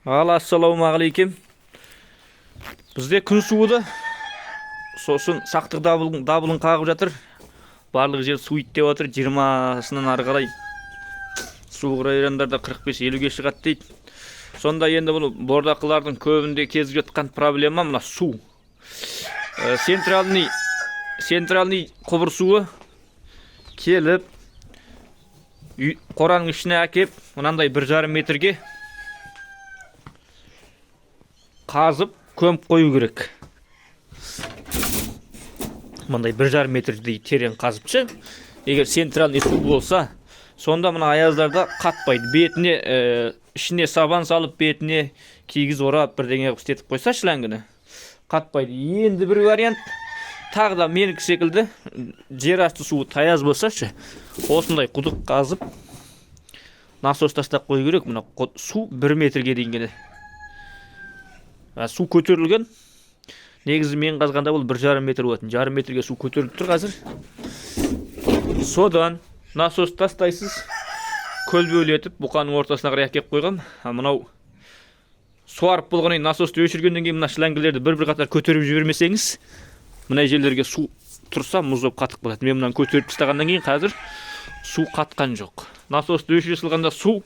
Ал ассалаумағалейкем. Бізде күн суыды. Сосын сақтық дабылын қағып жатыр. Барлық жер суиды деп жатыр. 20-сынан ары қарай суық райондарда 45-50-ге шығады дейді. Сонда енді бұл бордақылардың көбінде кезігіп жатқан проблема мына су. Центральный құбыр суы келіп үй, қораның ішіне әкеп мынандай 1,5 метрге қазып көміп қою керек. Мындай 1,5 метрдей терең қазып ше. Егер центральный су болса, сонда мына аяздарда қатпайды. Бетіне ішіне сабан салып, бетіне кигіз орап бірдеңе қылып істетіп қойса шлангыны қатпайды. Енді бір вариант тағы да менікі секілді жер асты суы таяз болса ше, осындай құдық қазып насос тастап қою керек. Мына су 1 метрге дейін келеді. Су көтерілген. Негізі мен қазғанда бұл 1,5 метр болатын. Жарым метрге су көтеріліп тұр қазір. Содан насос тастайсыз, көлбеулетіп бұқаның ортасына қарай әкеліп қойғам. Мынау суарып болғаннан кейін насосты өшіргеннен кейін мына шлангілерді бір-бір қатар көтеріп жібермесеңіз, мына жерлерге су тұрса мұз болып қатып қалады. Мен мынаны көтеріп тастағаннан кейін қазір су қатқан жоқ. Насосты өшіре салғанда су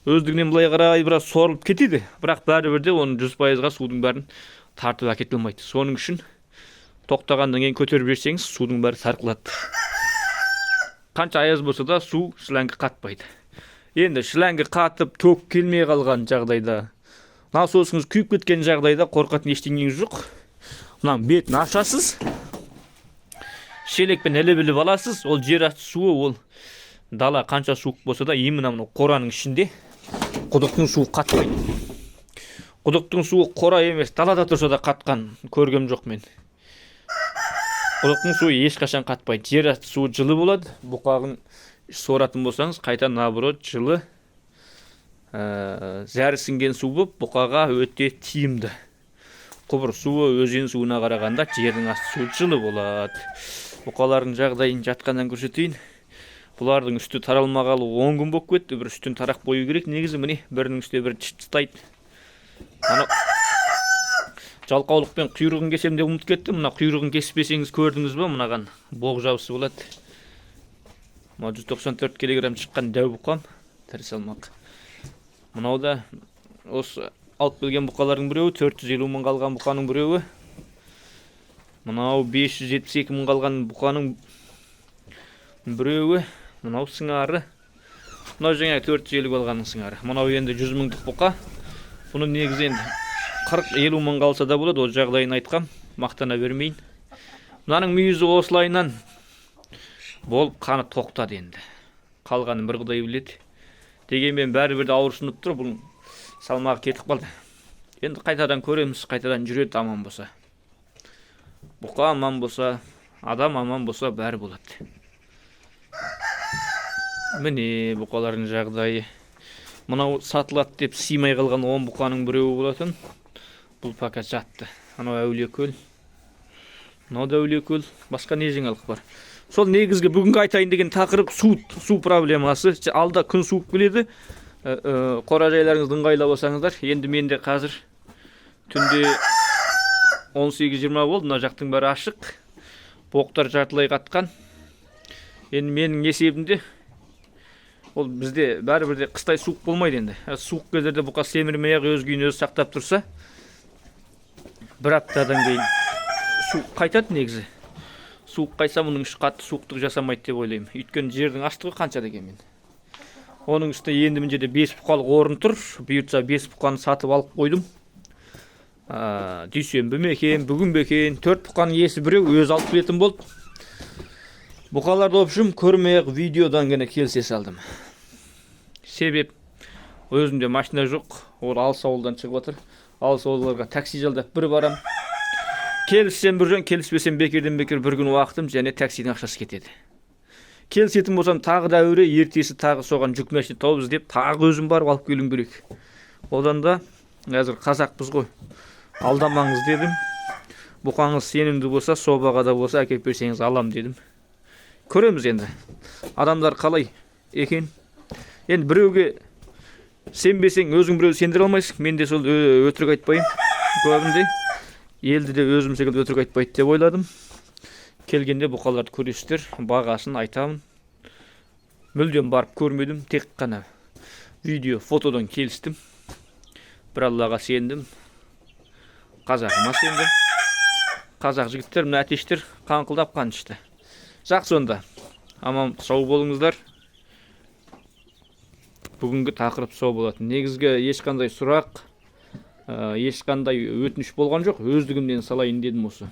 өздігінен былай қарай біраз сорылып кетеді, бірақ бәрібір де оның 100%-ға судың бәрін тартып әкете алмайды. Соның үшін тоқтағаннан кейін көтеріп жіберсеңіз, судың бәрі сарқылады. Қанша аяз болса да су шлангі қатпайды. Енді шлангі қатып ток келмей қалған жағдайда, насосыңыз күйіп кеткен жағдайда қорқатын ештеңеңіз жоқ. Мынаның бетін ашасыз, шелекпен іліп-іліп аласыз. Ол жер асты суы, ол дала қанша суық болса да, именно мынау қораның ішінде құдықтың суы қатпайды. Құдықтың суы қора емес, далада тұрса да қатқан көргем жоқ мен. Құдықтың суы ешқашан қатпайды. Жер асты суы жылы болады. Бұқағын соратын болсаңыз, қайта наоборот жылы, зәрі сіңген су болып, бұқаға өте тиімді. Құбыр суы, өзен суына қарағанда жердің асты суы жылы болады. Бұқалардың жағдайын жатқаннан көрсетейін. Бұлардың үсті таралмағалы 10 күн болып кетті. Бір үстін тарап қою керек негізі. Міне, бірінің үстіне бірі тыстайды. Анау жалқаулықпен құйрығын кесем деп ұмытып кеттім. Мына құйрығын кеспесеңіз, көрдіңіз ба, мынаған боқ жабысы болады. Мына 194 килограмм шыққан дәу бұқам, тірі салмақ. Мынау да осы алып келген бұқалардың біреуі, 450 мың қалған бұқаның біреуі. Мынау 572 мың қалған бұқаның біреуі. Мынау сыңары. Мынау жаңа 450 алғанның сыңары. Мынау енді 100 мыңдық бұқа. Бұны негізі енді 40-50 мың қалса да болады. Ол жағдайын айтқам, мақтана бермейін. Мынаның мүйізі осылайынан болып қаны тоқтады енді. Қалғанын бір құдай біледі. Дегенмен бәрібір де ауырсынып тұр, бұның салмағы кетіп қалды. Енді қайтадан көреміз, қайтадан жүреді аман болса. Бұқа аман болса, адам аман болса, бәрі болады. Міне, бұқалардың жағдайы. Мынау сатылады деп сыймай қалған 10 бұқаның біреуі болатын. Бұл пока жатты. Анау Әулиекөл. Мынау да Әулиекөл. Басқа не жаңалық бар? Сол негізгі бүгінгі айтайын деген тақырып су проблемасы. Алда күн суып келеді. Қора жайларыңызды ыңғайлап алсаңыздар. Енді менде қазір түнде 18:20 болды. Мына жақтың бәрі ашық. Боқтар жартылай қатқан. Енді менің есебімде ол бізде бәрібір де қыстай суық болмайды енді. Суық кездерде бұқа семірмей ақ өз күйін өзі сақтап тұрса, бір аптадан кейін суық қайтады негізі. Суық қайтса, мұның іші қатты суықтық жасамайды деп ойлаймын. Өйткені жердің астығы қанша дегенмен. Оның үстіне енді мына жерде 5 бұқалық орын тұр. Бұйыртса, 5 бұқаны сатып алып қойдым. Дүйсенбі ме екен, бүгін бе екен, 4 бұқаның иесі біреу, өзі алып келетін болды. Бұқаларды, в общем, көрмей ақ видеодан ғана келісе салдым. Себеп өзімде машина жоқ, ол алыс ауылдан шығып отыр. Алыс ауылдарға такси жалдап бір барам. Келіссем бір жөн, келіспесем бекерден бекер бір күн уақытым және таксидің ақшасы кетеді. Келісетін болсам, тағы да әуре, ертесі тағы соған жүк машина тауып іздеп, тағы өзім барып алып келуім керек. Одан да қазір қазақпыз ғой, алдамаңыз дедім. Бұқаңыз сенімді болса, собаға да болса әкеліп берсеңіз алам дедім. Көреміз енді. Адамдар қалай екен? Енді біреуге Сенбесең, өзің біреу сендіре алмайсың. Мен де сол өтірік айтпаймын көбінде. Елді де өзім секілді өтірік айтпайды деп ойладым. Келгенде бұқаларды көресіздер, бағасын айтамын. Мүлдем барып көрмедім, тек қана видео, фотодан келістім. Бір Аллаға сендім. Қазағыма сендім. Қазақ жігіттер, мына әтештер қаңқылдап қан ішті. Жақсы онда. Аман сау болыңыздар. Бүгінгі тақырып сол болатын. Негізгі ешқандай сұрақ, ешқандай өтініш болған жоқ. Өздігімнен салайын дедім осы.